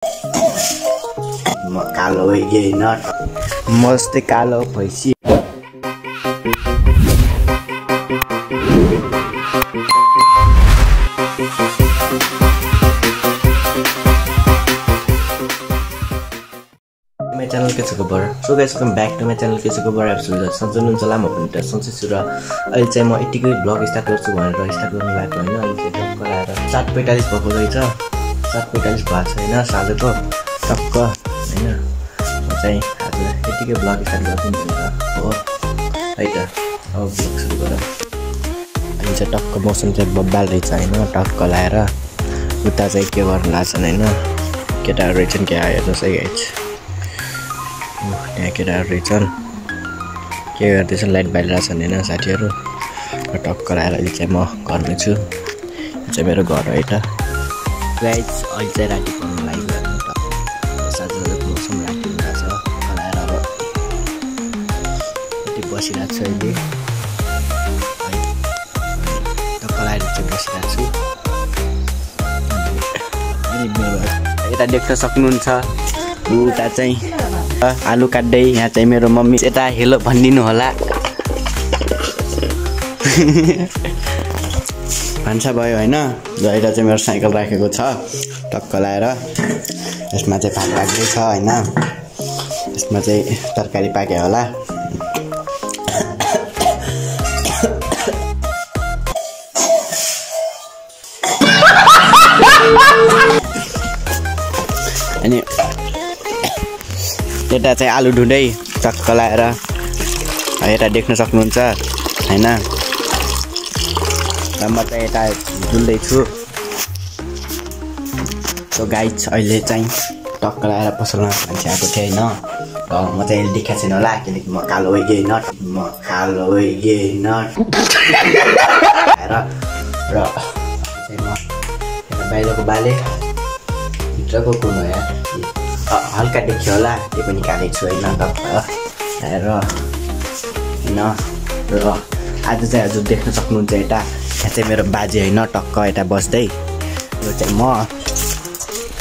म कालो होइन मस्त कालो भैँसी my channel के छ खबर so guys welcome back to my channel के छ खबर एपिसोड सन्चै हुनुहुन्छ होला म पनि त सन्चै छु र अहिले चाहिँ म यतिकै ब्लग स्टार्ट गर्छु भनेर स्टार्ट गर्नु भएको हैन अहिले चाहिँ टक्क लाएर 7:45 भएको रहेछ 7:45 भएको छैन साँझको टक्क हैन म चाहिँ आज यतिकै ब्लग स्टार्ट गर्छु भनेर हो है त अब ब्लग सुरु गरौँ अहिले चाहिँ टक्क मौसम चाहिँ बब्बाल रहेछ हैन टक्क लाएर उता चाहिँ के गर्न लाग्छन् हैन केटाहरु रहेछन् के हेर्नुस् है गाइस यहाँ केटाहरु रहेछन् के गर्दैछन् लाइट बालिरहेछन् हैन साथीहरु टक्क लाएर अहिले चाहिँ म घरमै छु यो चाहिँ मेरो घर हो है त गाइस अहिले चाहिँ राति पर्न लाग्यो हैन त साँझको मौसम राति हुँदैछ लाएर अब यति बसिरहेको छु अहिले टक्क लाएर चाहिँ बसिरहेको छु यता देख्न सक्नुहुन्छ उता चाहिँ आलु काट्दै यहाँ चाहिँ मेरो मम्मी यता हेलो भनिदिनु होला भान्सा भयो हैन र चाहिँ मेरो साइकल राखेको छ टक्क लाएर यसमा चाहिँ भात राख्दै छ हैन यसमा चाहिँ तरकारी पाके होला अनि यता चाहिँ आलु ढुँडै टक्क लाएर यता देख्न सक्नुहुन्छ हैन र म चाहिँ यता ढुल्दै छु सो गाइस अहिले चाहिँ टक्क लाएर पसलमा मान्छे आएको थियो हैन र म चाहिँ अहिले देखाएको छैन होला किनकि म कालो होइन म कालो होइन र चाहिँ म यता बाहिरको बाले भित्रको कुन हो यार हल्का देखियो होला त्यो पनि कालेको छु हैन टक्क र हैन र आज चाहिँ हजुर देख्न सक्नुहुन्छ यता यहाँ चाहिँ मेरो बाजे हैन टक्क यता बस्दै यो चाहिँ म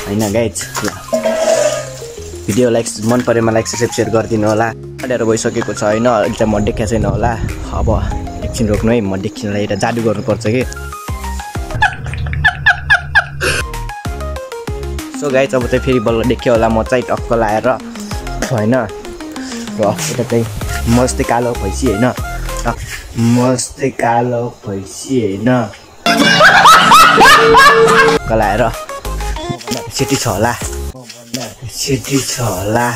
हैन गाइस भिडियो लाइक मन परेमा लाइक सब्स्क्राइब सेयर गरिदिनु होला अडेर भइसकेको छ हैन अहिले चाहिँ म देखाएको छैन होला अब एकछिन रोक्नु है म देखिनलाई यता जादु गर्नुपर्छ कि सो गाइस अब चाहिँ फेरि बल्ल देख्यो होला म चाहिँ टक्क लाएर हैन र यता चाहिँ मस्तै कालो भैँसी हैन मस्तै कालो भैँसी हैन टक्क लाएर सेटी छ होला सेटी छ होला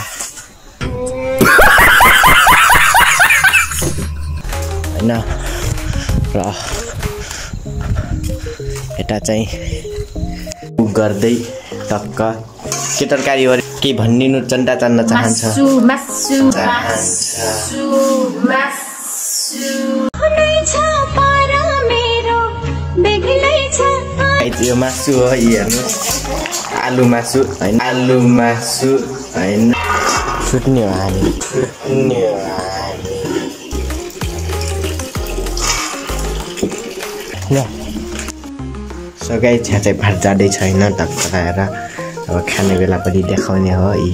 हैन र यता चाहिँ गर्दै टक्क के तरकारी हो के भन्दिनु चन्दा चान्न चाहन्छ मासु यो मासु हो हेर्नु आलु मासु हैन आलु मासु हैन छुट्ने हो हामी ल सो गाइस यहाँ चाहिँ भात जाँदै छैन टक्क लाएर अब खाने बेला पनि देखाउने हो यी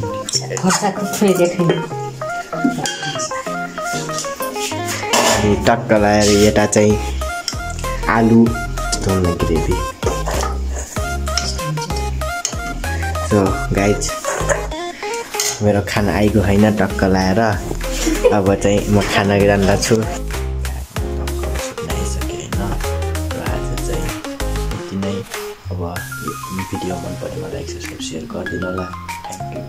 अनि टक्क लाएर यता चाहिँ आलु स्टोनमा ग्रेभी सो गाइस मेरो खाना आइगयो हैन टक्क लाएर अब चाहिँ म खाना रान्दा छु अब भिडियो मन परेमा लाइक सब्स्क्राइब सेयर गरिदिनु होला थ्यांक यू